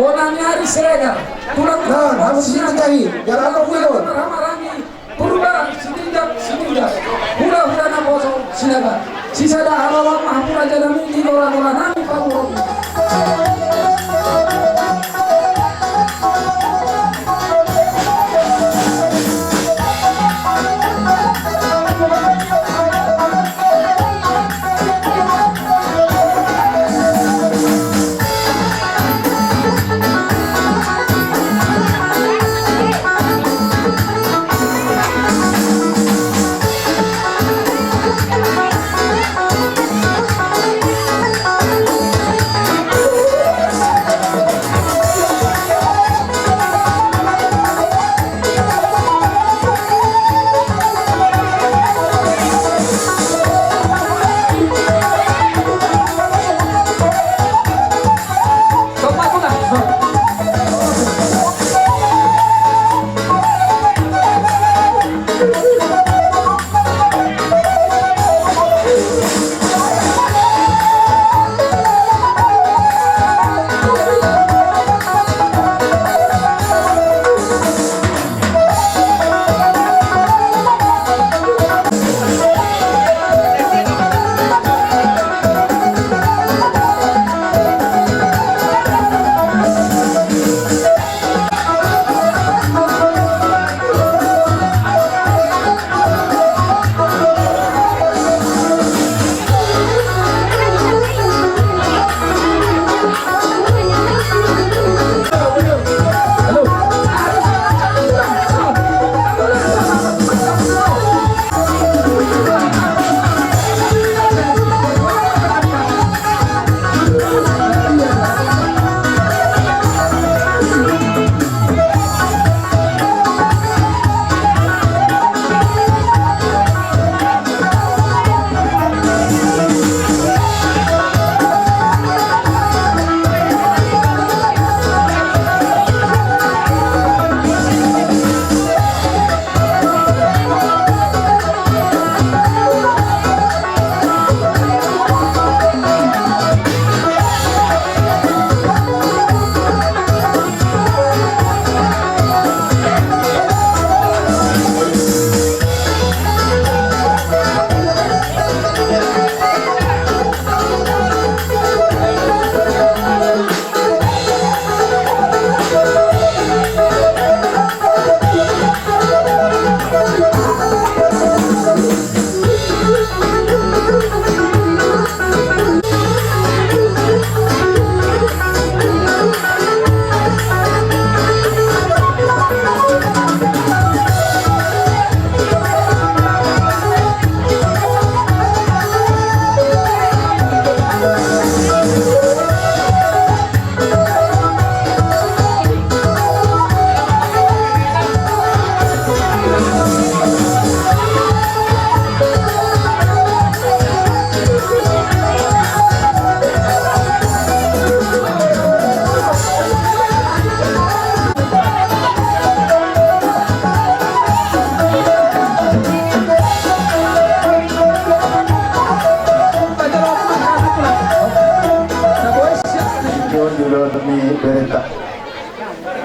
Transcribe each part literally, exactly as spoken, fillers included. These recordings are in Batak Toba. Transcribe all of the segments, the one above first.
Bona ni ari Siregar. Tulang. Nah, harus ditinggahi. Jangan lupa, Bro. Hamaranggi. Purba Sitinjak, Sitinjak. Hulahula Naposo Siregar. Sisada halawang ma hamu raja nami di gora-gora nami pamoruon.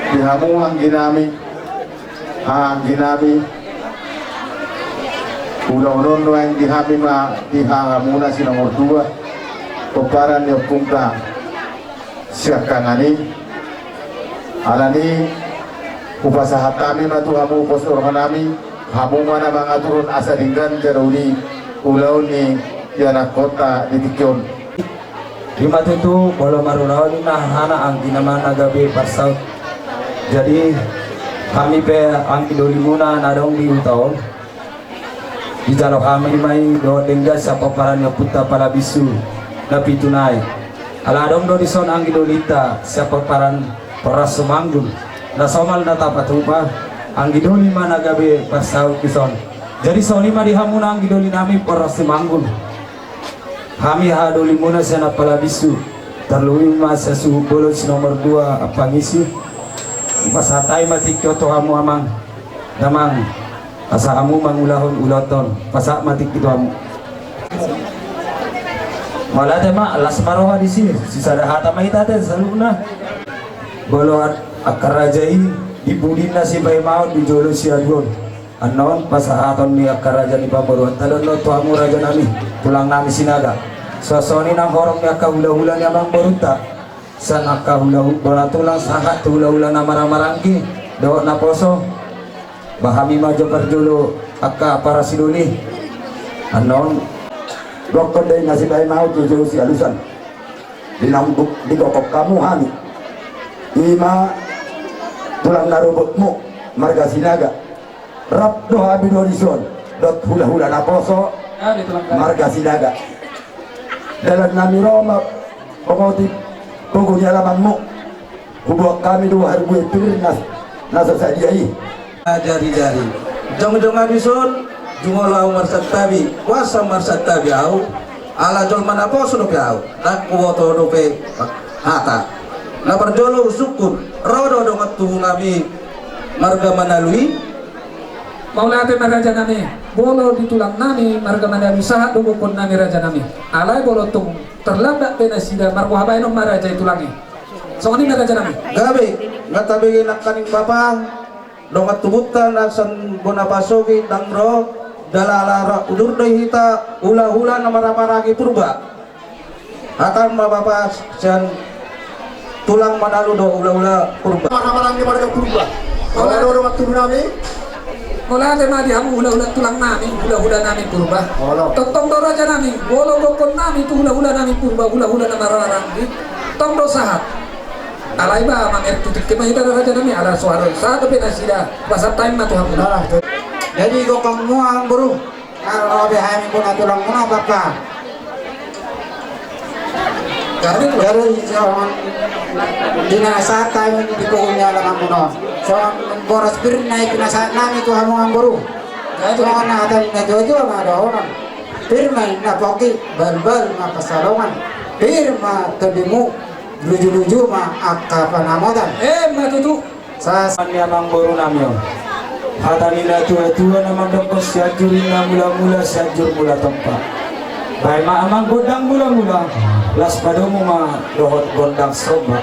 Di hamu angginami, angginami, ulaon on nuaeng di hami ma di hahamuna si nomor dua pomparan ni ompunta siangkangan i. Alani i hupasahat hami ma tu hamu pos ni rohanami, hamu ma na mangaturhon asa denggan jala uli ulaon ni ianakkonta di tingki on. Ima tutu, molo marulaon i na hahana anggi nama na gabe parsaut. Jadi hami pe anggi dolimuna na adong di huta on, dijalo hami ma i dohot denggan sian pomparan ni ompunta Pala Bissu na pitu nai. Ala adong do dison anggi dolinta sian pomparan Porras Tumanggung na somal na tapatupa, anggi doli ma na gabe parsaut dison. Jadi songon i ma di hamuna anggi dolinami Porras Tumanggung. Hami haha dolimuna sian Pala Bissu, tarlumobi ma sian suhut bolon si nomor dua ampang isi. Hupasahat hami ma tingki on tu hamu amang, damang, asa hamu mangulahon ulaonta on. Pasahat ma tingki tu hamu. Mauliate ma, las ma roha disi, sisada hata ma hita ate saluhutna. Molo angka raja i di pudina sipaimaon di jolo siaduon. Annon pasahaton ni angka raja ni pamoruonta do annon tu hamu raja nami, tulang nami Sinaga. Songon i nang horong ni angka hulahula ni amangborunta. Sian angka hula-, bona tulang sahat tu hulahula na marhahamaranggi dohot naposo. Ba hami ma jo parjolo angka parasidoli. Annon gokkon do i na sipaimaon tu jolo sialusan. Di nang bu-, di gokkon hamu hami. Ima tulang na robotmu marga Sinaga. Rap do hami do dison dohot hulahula naposo marga Sinaga. Dalan nami ro ma pangoti pogu ni alamanmu. Huboan hami do harbue pir na so sadia i. Jari-jari jongjong hami son, jumolo ahu marsantabi, kuasa marsantabi ahu. Ala jolma naposo dope ahu, ndang huboto dope hata. Na parjolo husungkun, ro do dongan tubu nami marga Manalu i. Mauliate ma raja nami. Molo di tulang nami marga Manalu i sahat do gokkon nami raja nami. Alai molo tung terlambat pe nasida, marboha baenon ma raja i tulang i. Songon i ma raja nami. Gabe, nga tabege nangkaning bapa, dongan tubunta na sian bona pasogi ndang ro, jala ala rap udur do hita hulahula na marhahamaranggi Purba. Hata ma bapa sian tulang Manalu do hulahula Purba. Marhahamaranggi marga Purba. Olo do dongan tubu nami. Mauliate ma di hamu hulahula tulang nami, hulahula nami Purba. Olo. Tongtong do raja nami, molo gokkon nami tu hulahula nami Purba, hulahula na marhahamaranggi. Tong do sahat. Alai ba mamereng tu tingki ma hita raja nami, ala so adong sahat dope nasida, pasahat hami ma tu hamu. Nah, jadi gokkon hamu amangboru. Ro be hami bona tulangmuna bapa. Jadi songon pinasahat hami di pogu ni alamanmuna on, songon boras pir na i pinasahat nami tu hamu amangboru. Songon hata ni na tuatua ma dohonon: Pir ma ninna pongki, balbal ma pansalongan. Pir ma tondimu, lujuluju ma angka panamotan. Emma tutu. Sahat ni amangboru nami on. Hata ni na tuatua na mandokkon: Sianjur ninna mulamula, Sianjur mula tompa. Baen ma amang gondang mulamula, las padomu ma dohot gondang somba.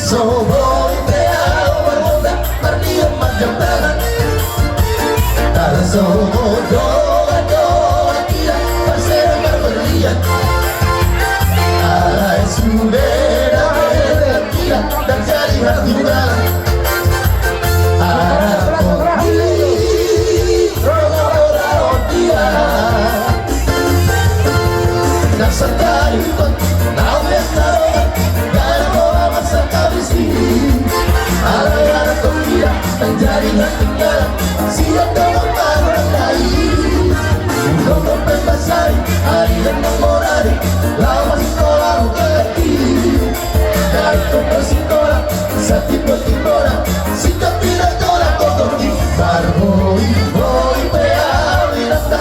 So boi pe ahu marhonda, marnian marjambangan. Ala so dongan-dongan hita, marsedang marberlian. Alai sude na berlian hita, ndang jadi haturangan. Ala pokokna, ro, ro, ro, ro, dia. Na sandari hukon, na ulian na dongan, gara-gara masa kabisi. Ala gara tong dia, manjadi na tinggal, siap dongan baru na dai. Udon dope pasari, ari dan mengorari, lawas sikola ugalati. Dari toko sikola, sati poti kola, sikap tidak kola kotor di barboi, boi pe ahu di rata.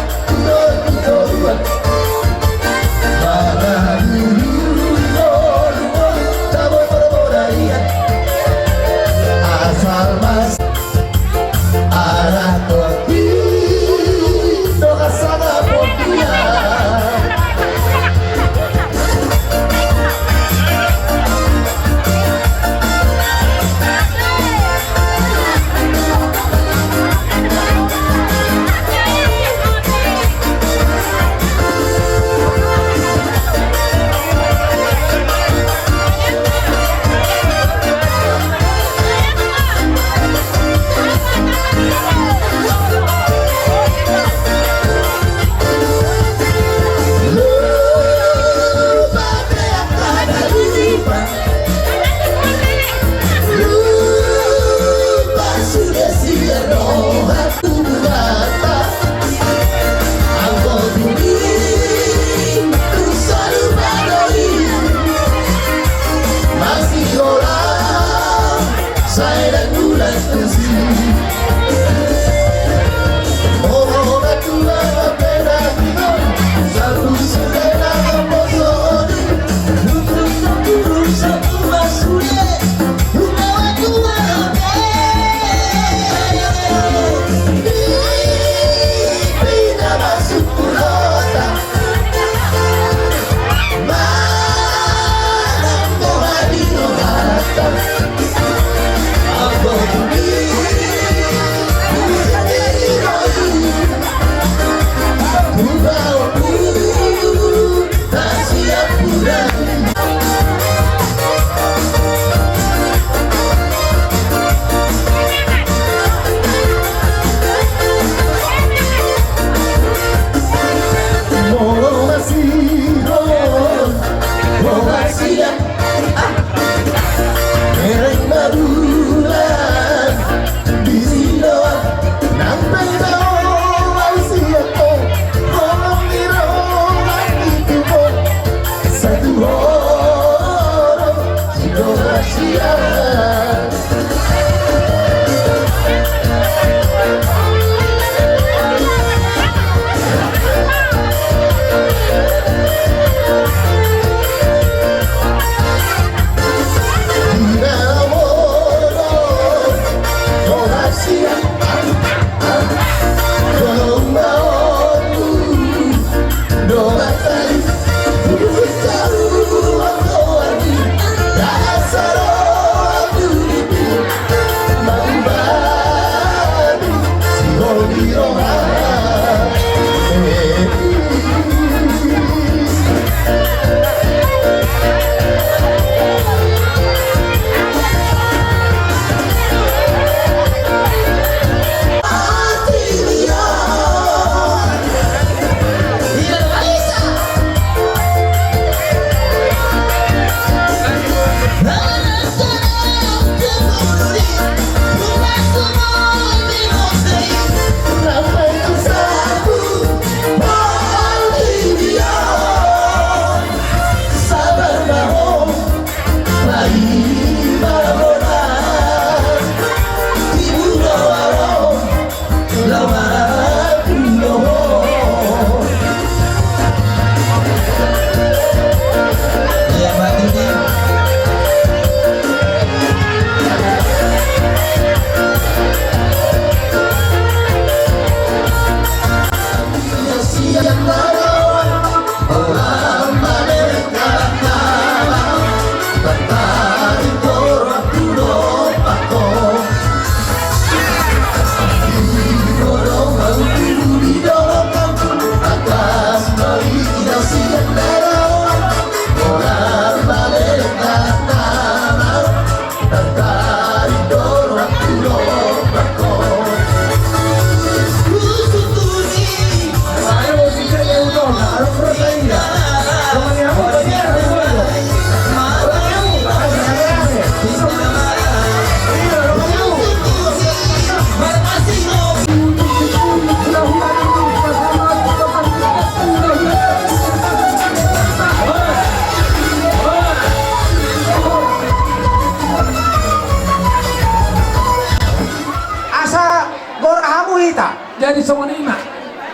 Songon i ma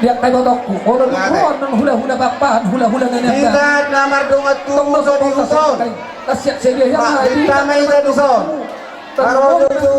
di angka ibotongku, olo di huon nang hulahula papan, hulahula na nian. Hita na mardongan tubu so di huon. Lasiak sedia ia ma hita ma hita dison. Aro tubu.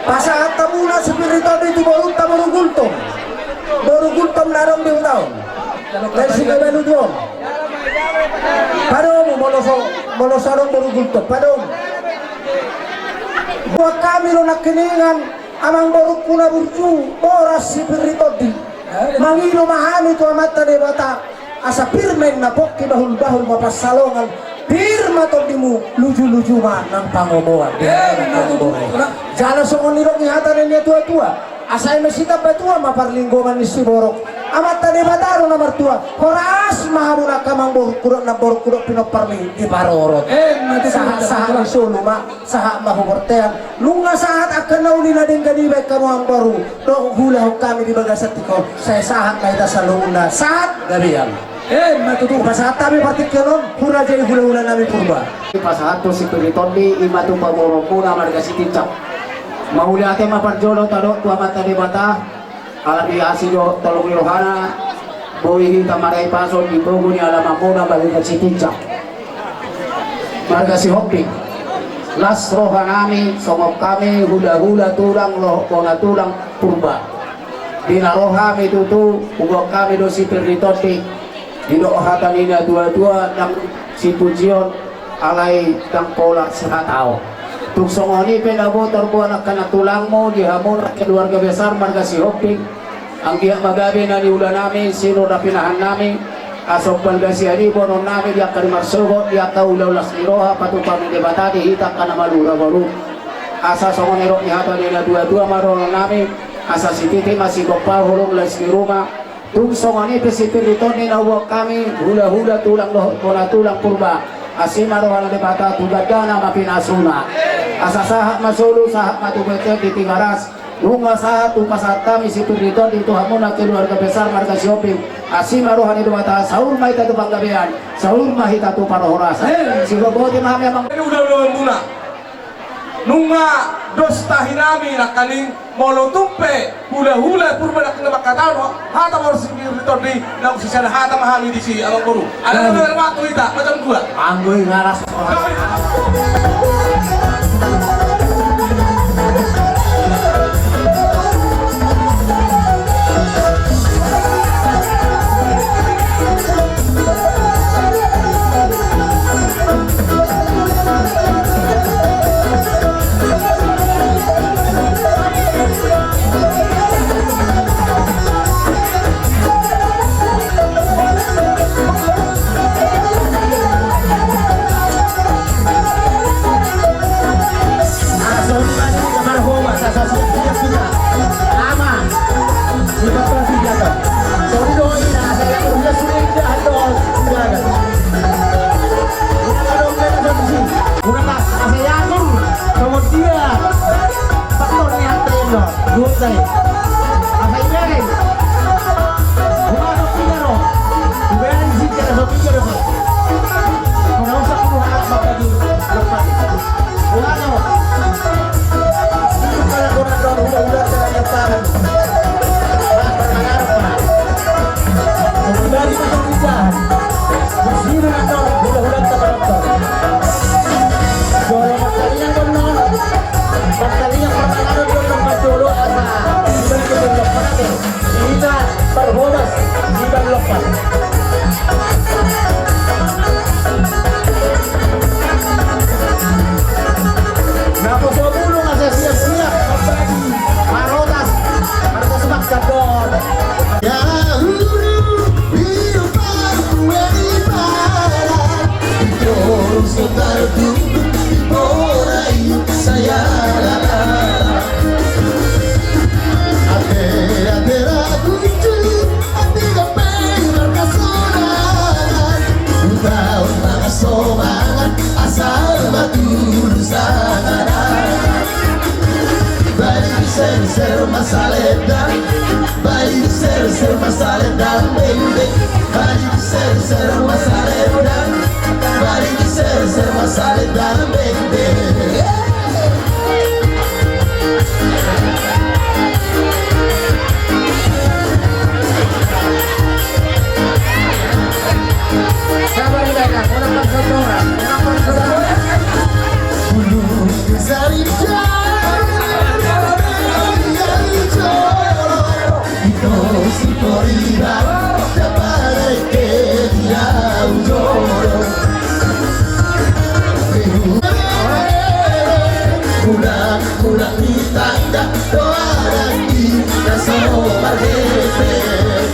Pasahat hamuna sipir ni tondi tu borunta boru Gultom. Boru Gultom na adong di huta on. Dari Sungai Baludu on. Padomu molo so, molo so adong boru Gultom, padomu. Buat hami do nangkiningan, amang borungku na burju, boras sipir ni tondi. Mangido ma hami tu Amanta Debata, asa pir ma inna pongki, bahul-bahul ma pansalongan, pir ma tondimu, luju-luju ma nang pangomoan. Eh, benar tutu. Jala songon nidok ni hata ni na tua-tua, asa eme sitamba tua ma parlinggoman ni siborok. Amanta Debata do na martua. Horas ma hamu nang amang borungku dohot nang borungku dohot pinomparmi diparorot. Eh, benar tutu. Sahat-sahat ni solu ma. Sahat ma tu bontean, nunga sahat angka na uli na denggan i baen hamu amang boru, dohot hulahula hami di bagasan tingki on, sai sahat ma hita saluhutna, sahat gabe. Emma tutu. Pasahat hami partingkian on tu raja i hulahula nami Purba. Pasahat tu sipir ni tondi, i ma tu pamoruonmuna marga Sitinjak. Mauliate ma parjolo tadok tu Amanta Debata. Ala ni asi dohot tolong ni rohana, boi hita maraipason di pogu ni alamanmuna marga Sitinjak, marga Sihombing. Las rohanami songon hami hulahula tulang dohot bona tulang Purba. Di na ro hami tutu, huboan hami do sipir ni tondi. Didok hata ni na tua-tua, ndang sipujion alai ndang pola sihatahon. Tung songon i pe na boi tarboan angka na tulangmu di hamu na keluarga besar marga Sihombing. Anggiat ma gabe na niulanami, sinur na pinahannami, asa umbalga sian i boanonnami di angka na marsogot, di angka ulaon las ni roha, patupa ni Debata di hita angka na malua boru. Asa songon nidok ni hata ni na tua-tua ma dohononnami, asa sititi ma sigompa, holong las ni ruma. Tung songon i pe sipir ni tondi na huboan hami, hulahula tulang dohot bona tulang Purba. Asi ma roha ni Debata tu gandana ma pinasuna. Asa sahat ma solu, sahat ma tu bontean di Tigaras. Nunga sahat hupasahat hami sipir ni tondi tu hamu na keluarga besar marga Sihombing. Asi ma roha ni Debata, saur ma hita tu panggabean, saur ma hita tu parhorasan. Eh. Sigompa ma hami amang. Ini hulahula muna. Nunga dos tahi nami nangkaning, molo tung pe hulahula Purba nangkin na mangkatahon hata boru sipir ni tondi, nunga sisada hata ma hami disi amang boru. Alai na waktu hita macam dua. Anggo i ngaras. Asa i bereng. Ulang do. Ulang do. Ulang do. Jolo martaliang do annon. Martaliang martanganon do annon, manjolo asa. Hita parhodas di Balokkan. Naposo bulung asa siap-siap mambagi. Marotas. Marotas makan do. Ya huru, hiu paku, eri parak. Ito, so tardu, di borai, saya rara. Ate, ate, ragu, ate, gapeng, markasonangan. Uta, uta, somangan, asal batu, sangana. Bari ser, ser, masalendang. Bari ser, ser, masalendang, beng, beng. Bari ser, ser, masalendang. Bari ser, ser, masalendang, beng, beng. Sabar, Beka. Orang bersodoran. Orang bersodoran. Bulu sari jauh. Mulak, mulak ni tangga do anak i na so marhepeng.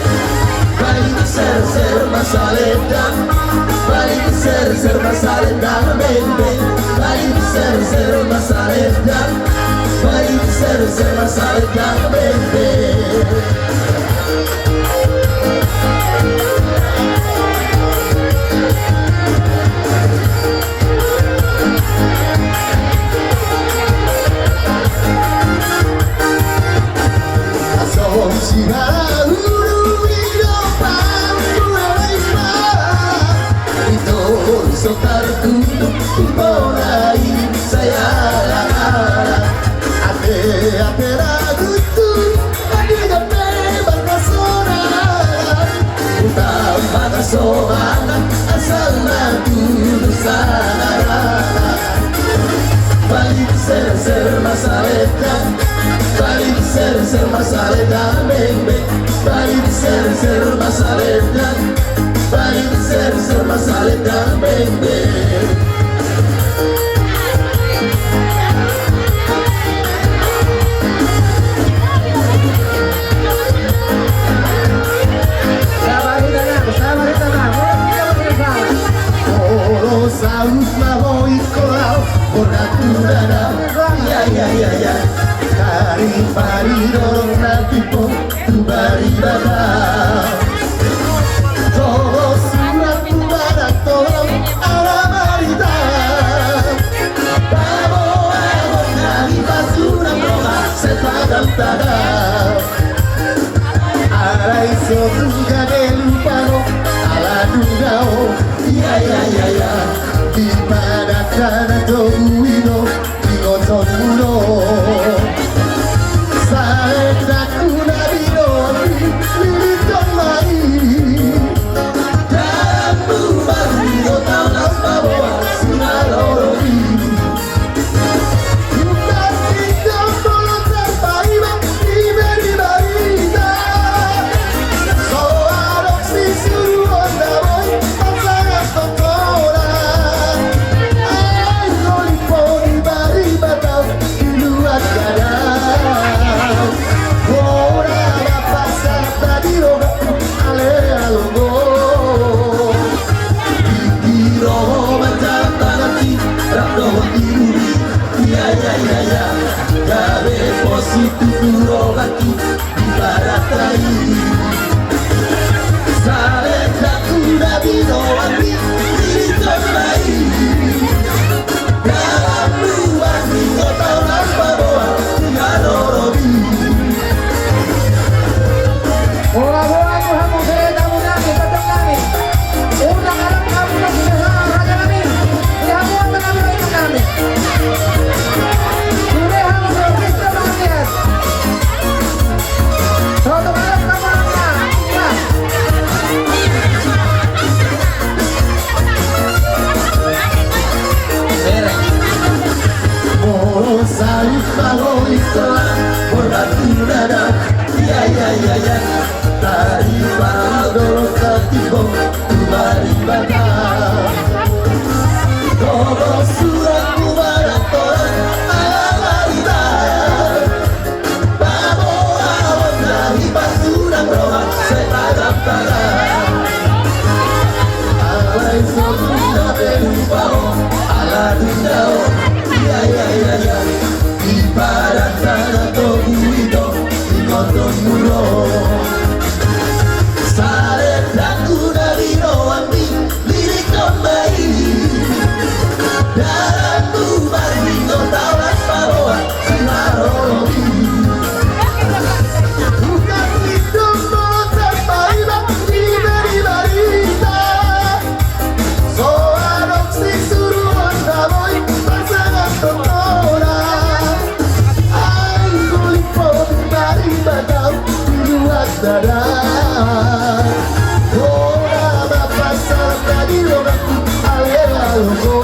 Paling serser masalendang, paling serser masalendang beng beng. Paling serser masalendang, paling serser masalendang beng beng. Ate, ate, lagu tu, tadi gabe marnasonang. Utang marnasonang, asal na tutu sanarana. Paling serser masalendang, paling serser masalendang beng beng. Paling serser masalendang, paling serser masalendang beng beng. Molo saut ma ho ingkon laho borhat tu dada. Ia, ia, ia, ia. Taripari dolok na timbo tu baribata. Togo surat tu barang tolong ala barita. Paboa ho na di pasu na roha sai tagam tagam. Alai so tung gabe lupa ho ala dungga ho. Ia, ia, ia, ia. Di padang tana togu i do ingotonmu do. Salendangku na binoan i, liliton ma i. Dalan bubar ni do tau las paboa simalolong i. Utas ni do molo tarpaiba di beribarita. So adong sisuruon na boi pasangaphon holan. Ai holimbo di baribata di luat gadang. Holan ma pasahat na di rohangku ale alo ho. Di roha ma jatahon i rap dohot di bumi. Ia, ia, ia, ia. Gabe pos i tu rohangku di barata i. Salendangku na binoan i, liliton ma i. Dalan bubar ni do tau las paboa simalolong i. Boa, boa tu hamu sere tamu nami, tondong nami. Unang adong hamu na sumesang raja nami. Di hamu angka nami, raja nami. Sude hamu di orkestra Bahagia. Sotung adong hamu angka. Molo saut ma ho ingkon laho borhat tu dada. Ia, ia, ia, ia. Taripari dolok na timbo tu baribata. Togo surat tu barang tolong ala barita. Paboa ho na di pasu na roha sai tagam tagam. Alai so tung gabe lupa ho ala dungga ho. Ia, ia, ia, ia. Di padang tana togu i do ingotonmu do. Salendangku na binoan i, liliton ma i. Dalan bubar ni do tau las paboa simalolong i. Utas ni do molo tarpaiba di beribarita. So adong sisuruon na boi pasangaphon holan. Ai holimbo di baribata di luat gadang. Holan ma pasahat na di rohangku ale alo ho.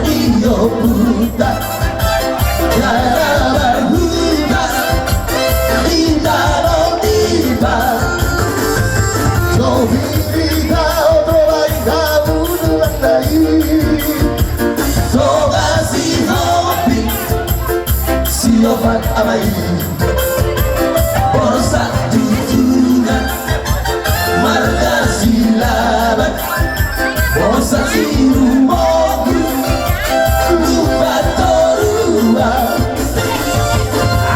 Io puta, cara barhuta, inda lo tiba. Sohirita oto bai kamu nungan dai. Soga si hopi, si opat amai. Borsak tutungan, marga Silaban. Borsak sirumogu, lupa torua.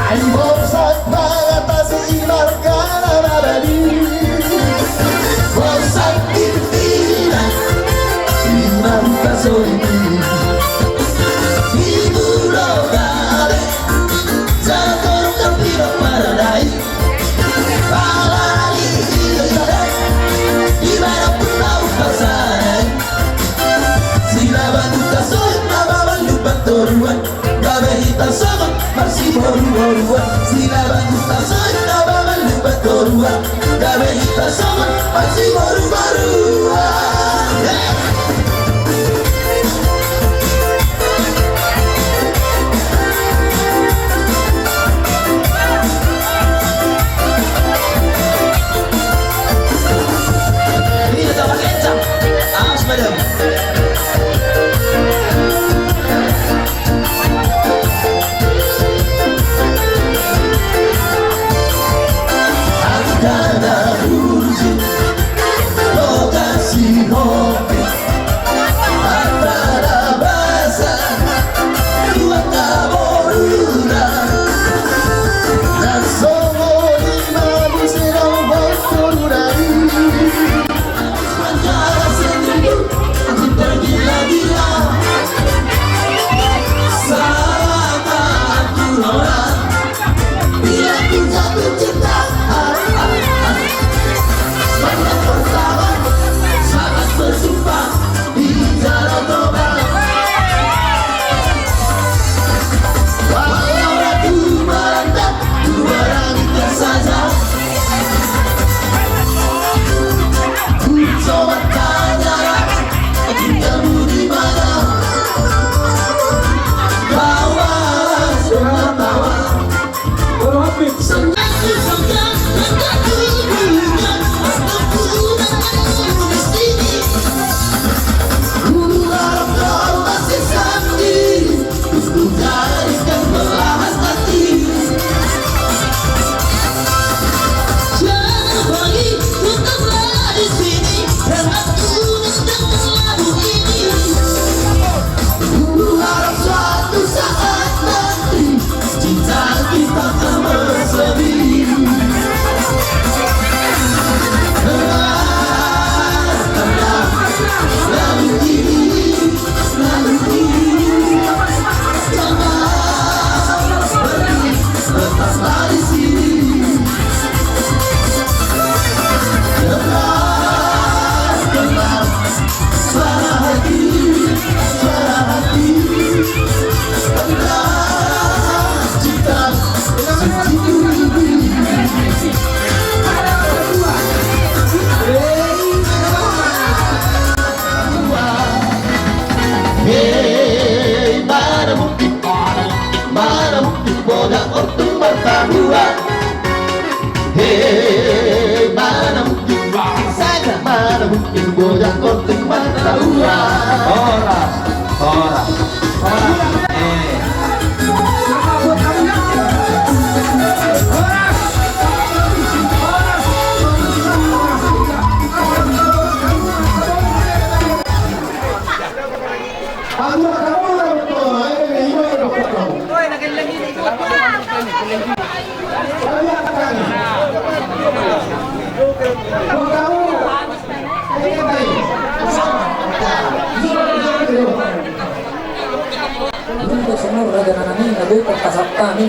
Ai borsak pangatasi marga na mabali. Borsak pimpinan, lima huta soini. Ibu lo gabe. Jago kau tidak paradai. Apalagi di dalam, di mana pun kau pasangan. Silaban huta soit na baban lupa toruan. Gabe hita songon marsiboruboruan. Silaban huta soit na baban lupa toruan. Gabe hita songon marsiboruboruan. Hei! Hei, mana mungkin, mana mungkin bola untuk martabua. Hei, mana mungkin, mana mungkin bola untuk martabua. Horas, horas, horas. Eh. Songon raja nami na boi pasahat hami.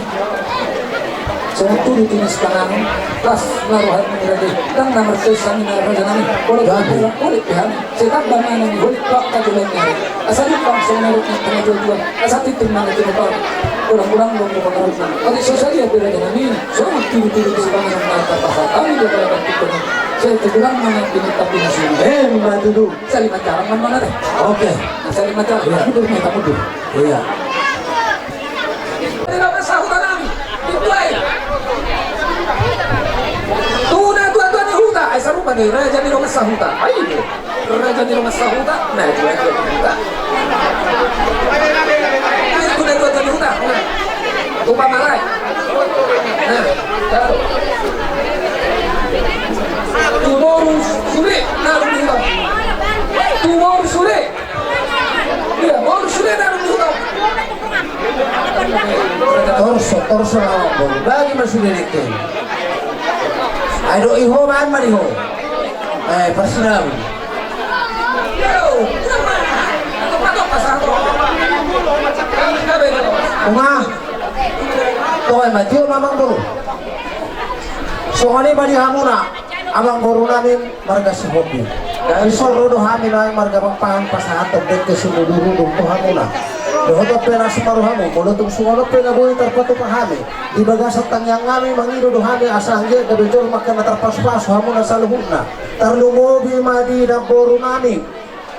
Songon tudu tu na sipanganon, las na roha ni raja i, ndang na marsoisang i na raja nami. Olo, olo pe hami. Sai tamba ma na niholit tu angka joloan ni ari. Asa dipang songon na dok ni pangajual-jual. Asa tintin ma na tinupa. Ulang-ulang do pangaruhna. Otik so sadia pe raja nami. Songon tudu-tudu tu sipanganon na tapasahat hami do pala bantuk. Sai tu tulang mana pinita pinasuna. Eh, ma tudu. Sali majalan mana deh. Oke. Sali majalan. Iya. Mundur, mundur. Iya. Di dongan sahuta nami. Tutu ai. Tu na tuatua ni huta. Ai sarupa ni raja ni dongan sahuta. Ai. Raja ni dongan sahuta. Na tuatua ni huta. Ai tu na tuatua ni huta. Na. Upa marai. Na. Tu boru sude. Na, tu boru sude. Iya, boru sude na dung dihuta. Torso, torso na boru. Bagi ma sude nangkin. Ai do iho, baen ma di ho. Eh, pasinau. Uma. Toe ma tio ma amang boru. Songon i ma di hamuna. Amang boru nami marga Sihombing. Dison ro do hami nuaeng marga Pakpahan pasahathon dengke simudurudur tu hamuna. Dohot pe na sumaru hamu, molo tung songon on pe na boi tarpatupa hami. Di bagasan tangiang nami mangido do hami asa anggiat gabe jolma na tarpasupasu hamuna saluhutna. Tarlumobi ma di namboru nami.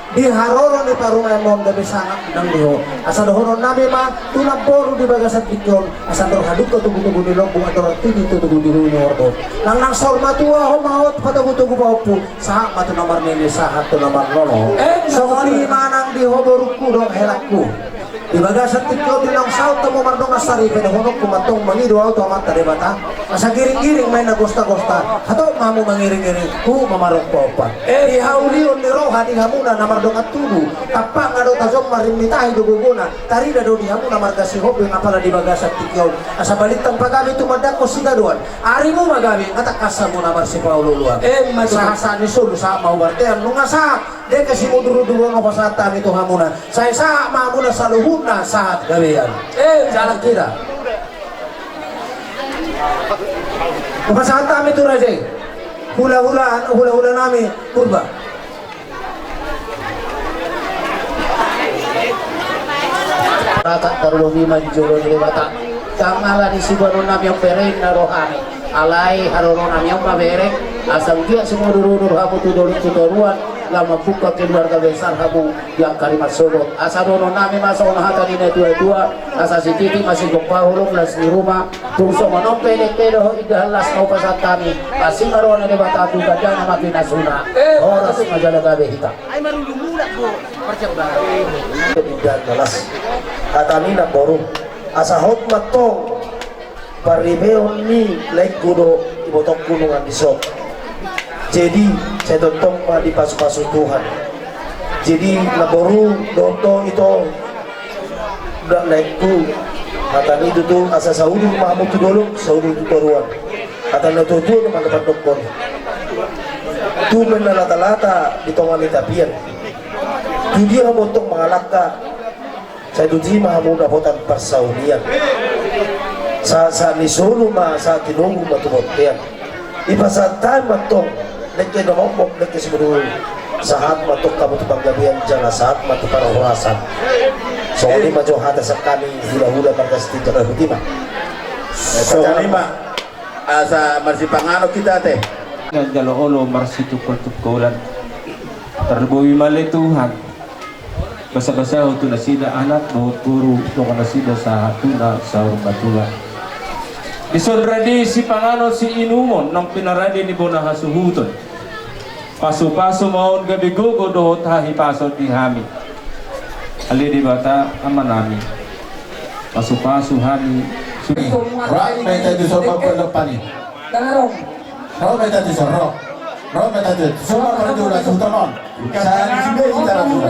Di haroro ni parumaenmon gabe sangap nang di ho. Asa dohonon nami ma tu namboru di bagasan tingki on, asa andor hadungka togutogu ni lombu, andor artini tu togu ni horbo. Nang nang saur matua ho ma hot patogutogu pahompu, sahat ma tu na marnini, sahat tu na marnono. Eh, songon i ma nang di ho borungku dohot helangku. Di bagasan tingki on di naung saut hamu mardongan saripe, dohononku ma antong mangido ahu tu Amanta Debata. Asa giringgiring ma i na gostagosta, hatop ma hamu mangiringiring, huhut ma marompa-ompa. Eh, di haulion ni roha di hamuna na mardongan tubu, tampakna do tajom marrimitahi do gogona, tarida do di hamuna marga Sihombing apala di bagasan tingki on. Asa balintang pagabe tumandangkon sitadoan, arimu ma gabe, nga tangkas hamu na marsipaolooloan. Eh, ma tutu. Sahat-sahat ni solu sahat ma tu bontean, nunga sahat dengke simudurudur on hupasahat hami tu hamuna. Sai sahat ma hamuna saluhutna sahat gabean. Eh, jalan kita. Hupasahat hami tu raja i. Hulahula, hulahula nami Purba. Rata tarlobi ma di jolo ni Debata. Ndang ala ni siboanon nami on bereng na rohami. Alai haroro nami on ma bereng. Asa anggiat simudurudur hamu tu dolok tu toruan. Laho mambuka keluarga besar hamu. Di angka ari marsogot, asa dohonon nami ma songon hata ni na tuatua, asa sititi ma sigompa holong las ni ruma, tung songon on pe dengke dohot indahan las na hupasahat hami, asi ma roha ni Debata tu gandana ma pinasuna, horas ma jala gabe hita. Ai marulu mulak do, parjambaran. Indahan na las, hata ni namboru, asa hot ma antong. Parribeon ni laengku do ibotongku nunga dison. Jadi, sai tongtong ma dipasupasu Tuhan. Jadi, namboru dohot ito, dak laengku, hata ni tutu asa saudur ma hamu tu dolok, saudur tu toruan. Hata ni na tuatua do mandapat dokkon. Tumben na latalata di tonga ni tapian. Tu dia hamu antong mangalangka. Sai tusi ma hamu dapotan parsaulian. Sahat-sahat ni solu ma sahat tinogu ma tu bontean. Ipasahat hami ma antong dengke na momok dengke simudurudur. Sahat ma antong hamu tu panggabean jala sahat ma tu parhorasan. Songon i ma jo hata sian hami hulahula marga Sitinjak, hutima. Songon i ma asa marsipanganon hita ate. Jalo olo marsitungkoltungkolan. Tarlumobi ma ale Tuhan. Basabasahon tu nasida anak dohot boru, songon nasida sahat tu na saur matua. Dison rade sipanganon siinumon naung pinarade ni bona hasuhuton. Pasupasu ma on gabe gogo dohot hahipason di hami. Ale Debata Amanami, pasupasu hami. Rap mete di sopa pelepan i. Ro ma hita dison, ro. Ro ma hita dison. Suma parjolo suhuton on. Sa di sini hita langsung.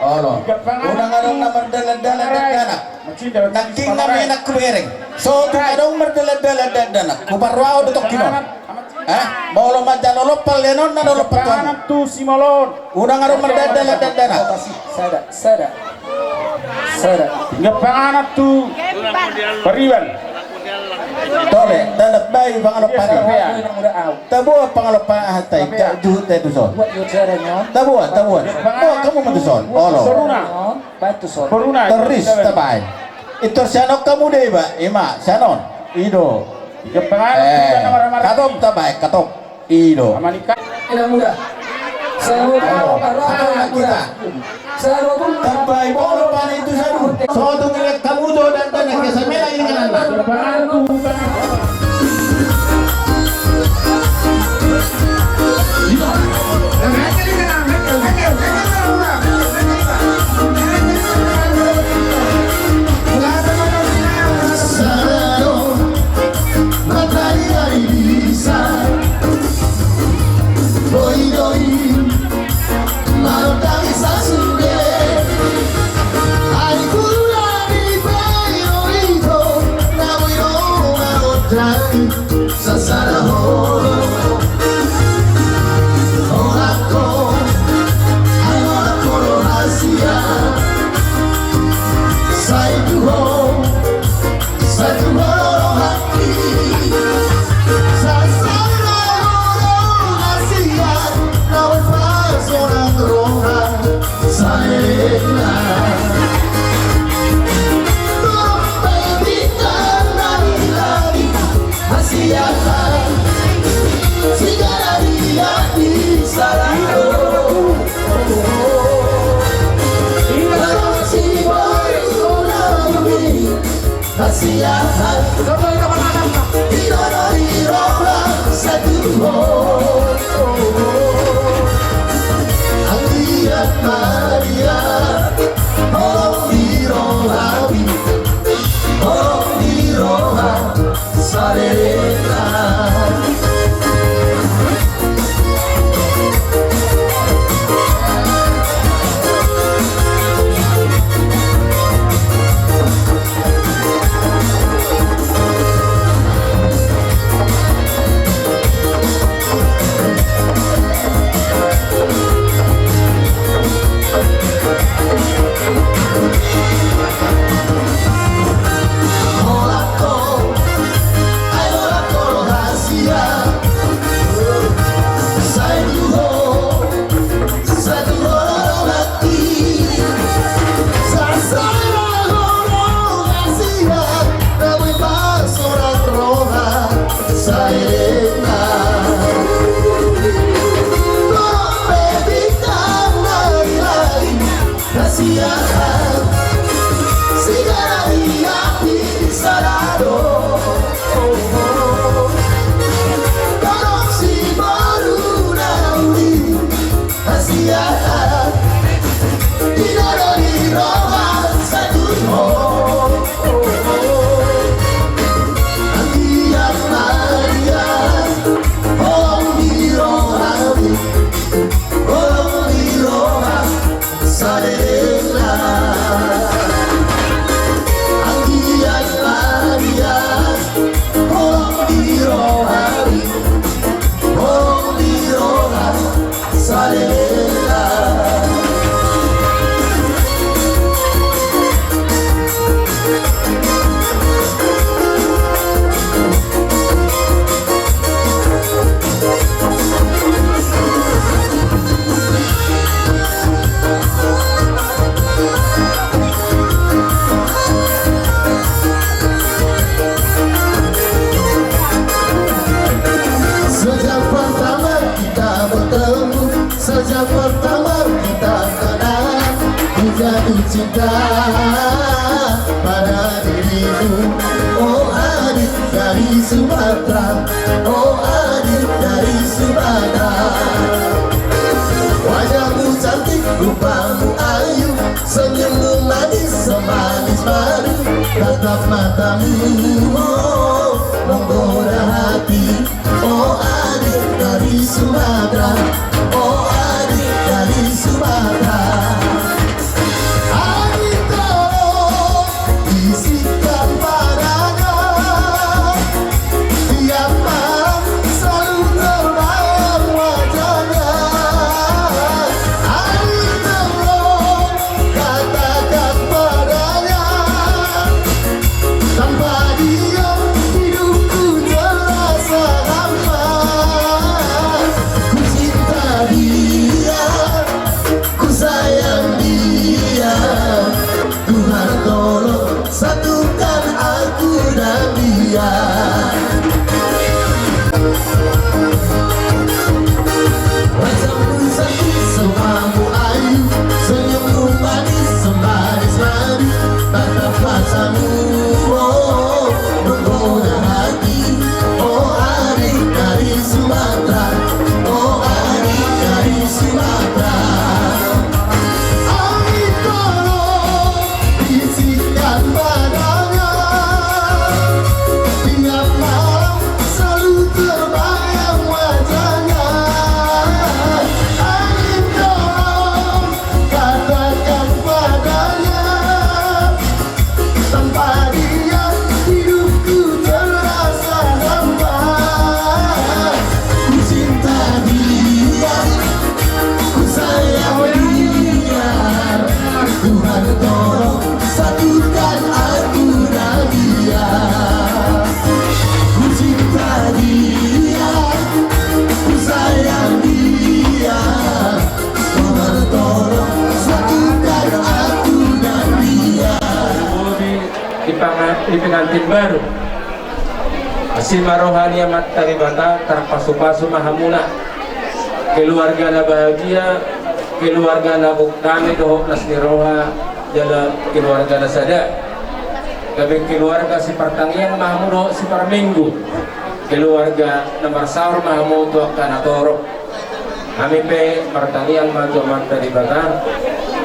Olo. Unang adong na mardalan-dalan dakdanak. Nangkin na menak hubereng. So tung adong mardalan-dalan dakdanak, huparrohahon do tongkin on. Eh, molo manjalo lompal lehonon na do lompal tu hamu. Tu Simolon. Unang adong mardalan-dalan dakdanak. Sada, sada. Sada. Nggak panganan tu Pariban. Tole, dalan bae pangalompan i. Taboa pangalompan i, aha tai, juhut tai tuson. Taboa, taboa. Bawa hamu ma tuson. Olo. Boruna. Boruna. Torus tabaen. Itor sian on hamu deba, ima, sian on. I do. Eh, katop tabaen, katop. Ido. Anak muda. Selamat malam, anak muda. Selamat malam. Tambai bolo paling tu sadu. Sotung ilek kamu do dan dan ke semena ini kan anak. Sejak pertama kita bertemu, sejak pertama kita kenal, ku jatuh cinta pada dirimu. Oh adik dari Sumatera, oh adik dari Sumatera. Wajahmu cantik, rupamu ayu, senyummu manis, semanis madu, tatap matamu, oh, menggoda hati. Oh adik dari Sumatera, oh adik dari Sumatera. Adik tolong bisikkan padanya, tiap malam selalu terbayang wajahnya. Adik tolong katakan padanya, tanpa dia hidupku terasa hampa. Ku cinta Di pengantin baru, asi ma roha ni Amanta Debata, tarpasupasu ma hamuna, keluarga na bahagia, keluarga na gok dame dohot las ni roha, jala keluarga na sada. Gabe keluarga sipartangiang ma hamu dohot siparminggu, keluarga na marsaor ma hamu tu angka na torop. Hami pe martangiang ma tu Amanta Debata,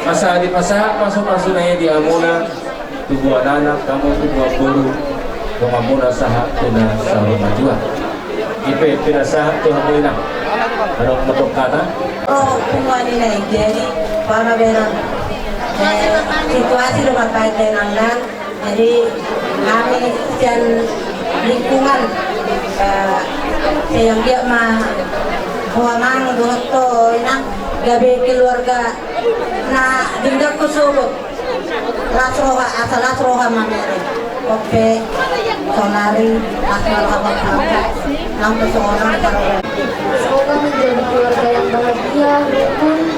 asa dipasahat pasupasu na i di hamuna, tubuan anak hamu, tubuan boru, donganmuna sahat tu na saur matua. I pe pinasahat tu hamu, Inang. Adong mandok hata? Oh, punguan i, Inang. Jadi, pala berang, eh, situasi do marpaet dengan nan. Jadi, hami sian lingkungan, eh, sian dia ma ho amang dohot ho inang, gabe keluarga na denggan sogot. Las roha, asa las roha mamereng. Oke, saonari las roha mamereng. Nang pe songon on. Semoga menjadi keluarga yang bahagia, rukun,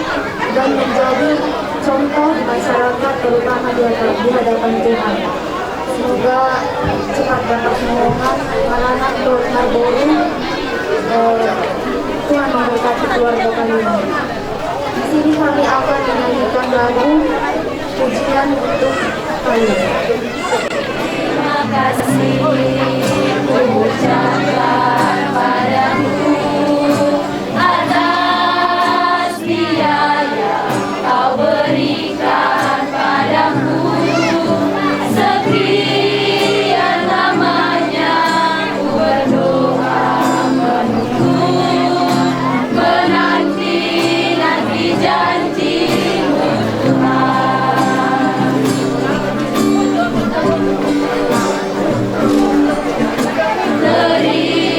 dan menjadi contoh di masyarakat, terutama di, di hadapan Tuhan. Semoga cepat dapat menemukan anak-anak, keluarga baru. Eh, Tuhan memberkati keluarga kalian. Di sini kami akan menyanyikan lagu pujian untuk kalian. Terima kasih ku ucapkan padamu atas dia yang kau berikan padaku. Sekian lamanya ku berdoa, menunggu, menanti-nanti janji-Mu, Tuhan. Terima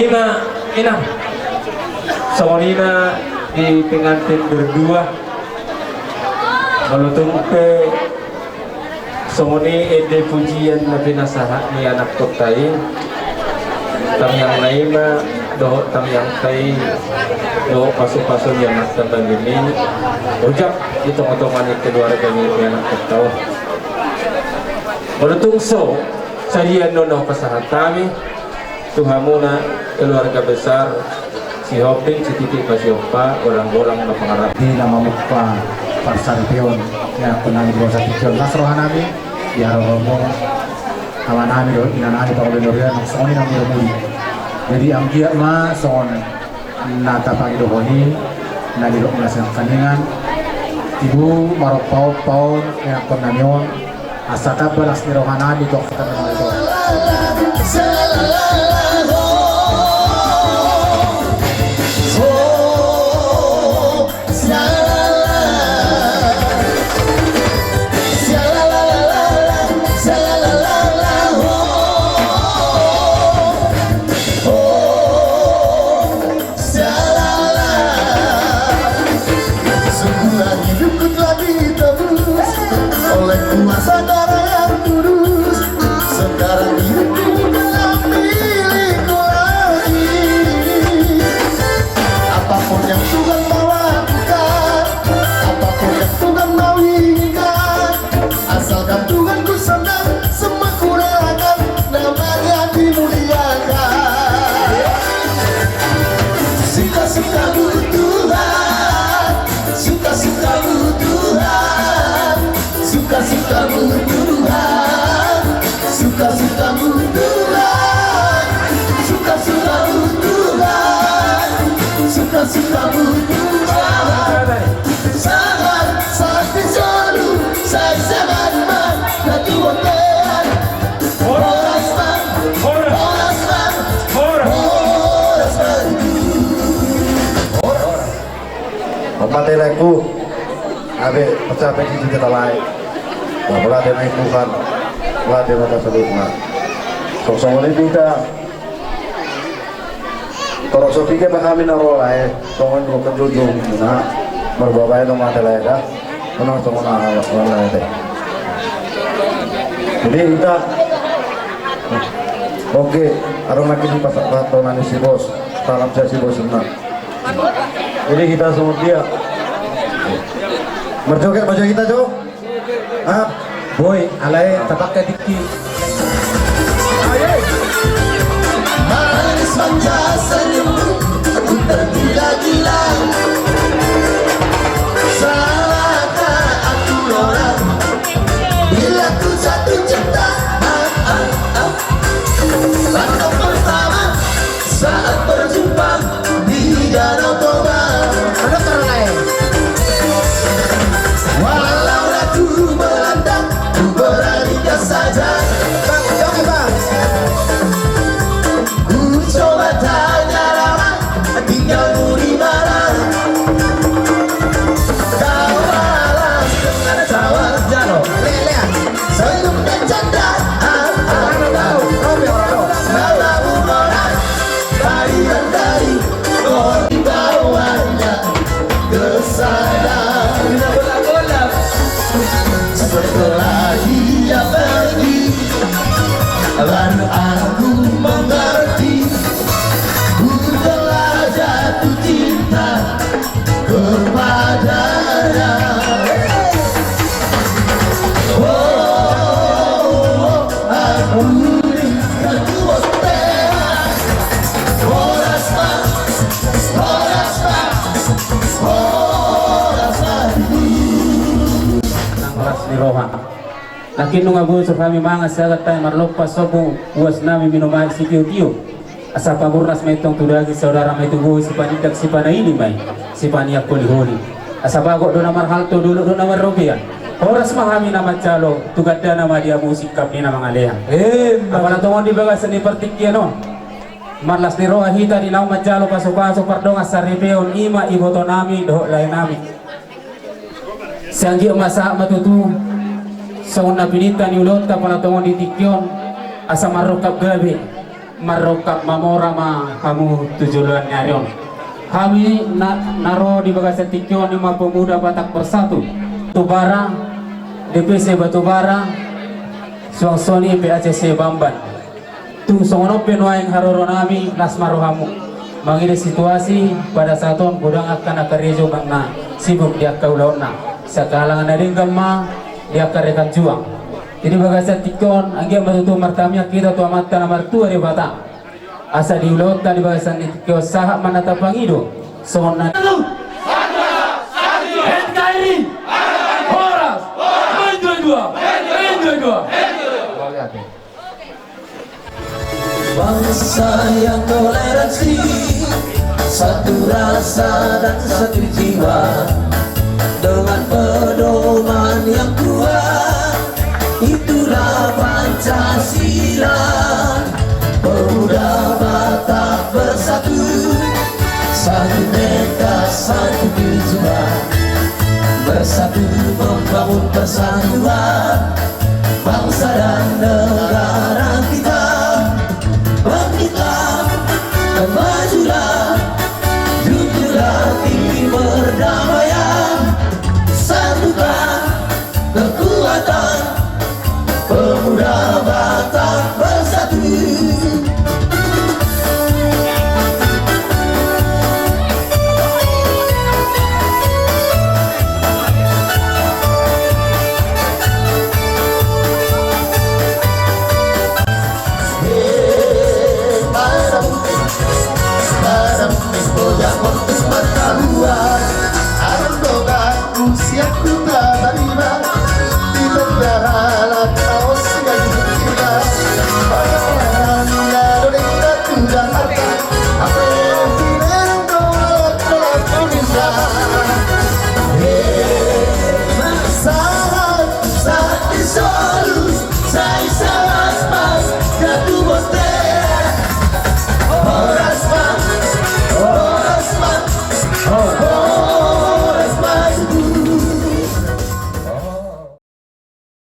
Ima, Inang. Songon i ma di pengantin berdua. Molo tung pe songon i ende pujian na pinasahat ni anakkonta i, tangiangna i ma dohot tangiangta i, dohot pasupasu ni anakta Balini, ojak di tongatonga ni keluarga ni anakkonta on. Molo tung so, sadia annon na hupasahat hami tu hamuna keluarga besar Sihombing, Sititi, Pasiompa, Golanggolang, na pangarap. Di na mamungka parsaripeon, ya, penang dua satu jon. Las roha nami di haroromu, ama nami dohot ina nami, pangoli ni huria, nang songon i nang murmuri. Jadi anggiat ma songon na tapangidohon i, na didok na siangkanningan, tibu marompaompa on, ya, angkon nami on, asa tamba las ni roha nami tu angka tanda na. Sialala. Semula hidupku telah ditebus oleh kuasa darah yang kudus. Sekarang hidupku bukan milikku lagi. Apapun yang Tuhan mau lakukan, apapun yang Tuhan mau inginkan, asalkan Tuhanku senang, semua kurelakan, namanya dimuliakan. Suka-sukamu Tuhan, suka-sukamu Tuhan, suka-sukamu Tuhan, suka-sukamu Tuhan, suka-sukamu Tuhan, suka-sukamu Tuhan. Sahat, sahat di solu, sai sehat ma na tu bontean. Horas ma, horas ma, horas ma. Horas. Horas. Mauliate laengku. Gabe pecah pe di kita lae. Mauliate ma Tuhan. Mauliate ma saluhutna. Songon i hita. Torop so piga pe hami na ro lae, songon i do kejujung na marbabae do mate lae da. Songon i songon na lae da. Jadi hita, oke, adong lagi di pasahat tona ni si bos, salam sian si bos na. Jadi hita songon dia. Marjoget, marjoget hita jo. Ah, boi, alai tapake dikki. Manis manja senyummu, ku tergila-gila. Salahkah aku orang bila ku jatuh cinta? Ah, ah, ah. Tatap pertama saat berjumpa di Danau Toba. Ada orang lain. Walau ratu melanda, ku beranikan saja. Bang, oke, Bang. Ku coba tanya lawan, tinggalmu di mana? Kau balas dengan tawa. Jalo. Lele. Senyum dan canda. Ah, ah, ah. Tahu, tahu. Tahu, tahu, orang. Tadi dan tadi, kau dibawanya ke sana. Setelah dia pergi, baru aku mengerti. Ku telah jatuh cinta kepadanya. Oh, oh, oh, aku ni ketua T H. Horas ma, horas ma, horas ma. Horas ni roha. Nangkin nunga bosur hami mangan sagat tahe marlompan sombu, uas nami minum aek sitiotio. Asa pabornas ma i tong tu daging, saudara ma i tu bohi, sipanindak sipanaili ma i, sipaniak holiholi. Asa bagot do na marhalto, dolok do na marrobean. Horas ma hami na manjalo, tu gandana ma diamu singkap ni na mangalean. Apala tongon di bagasan ni partingkian on, marlas ni roha hita di naung manjalo pasupasu pardongan saripeon, ima iboto nami dohot lae nami. Sai anggiat ma sahat ma tutu songon na pinita ni ulaonta pala tongon di tingki on, asa marrungkap gabe. Marrongkap mamora ma hamu tu joloan ni ari on. Hami na, na ro di bagasan tingki on i ma Pemuda Batak Bersatu. Batubara, D P C Batubara, suang songon i P A C C Bamban. Tung songon on pe nuaeng haroronami, las ma rohamu. Mangida situasi pada saat on godang angka na karejo manang na sibuk di angka ulaonna. Sai angka halangan na denggan ma di angka rekan juang. Jadi bagasan tingki on, anggiat ma tutu martamiang hita tu Amanta na martua Debata. Asa di ulaonta di bagasan tingki on sahat ma na tapangido songon na N K R I, horas, menjadi dua, menjadi dua. Bangsa yang toleransi, satu rasa dan satu jiwa, dengan pedoman yang kuat, itulah Pancasila. Pemuda Batak bersatu, satu tekad, satu tujuan, bersatu membangun persatuan. Bangsa dan negara kita, bangkitlah, majulah, junjunglah tinggi perdamaian, satukan kekuatan pemuda Batak bersatu.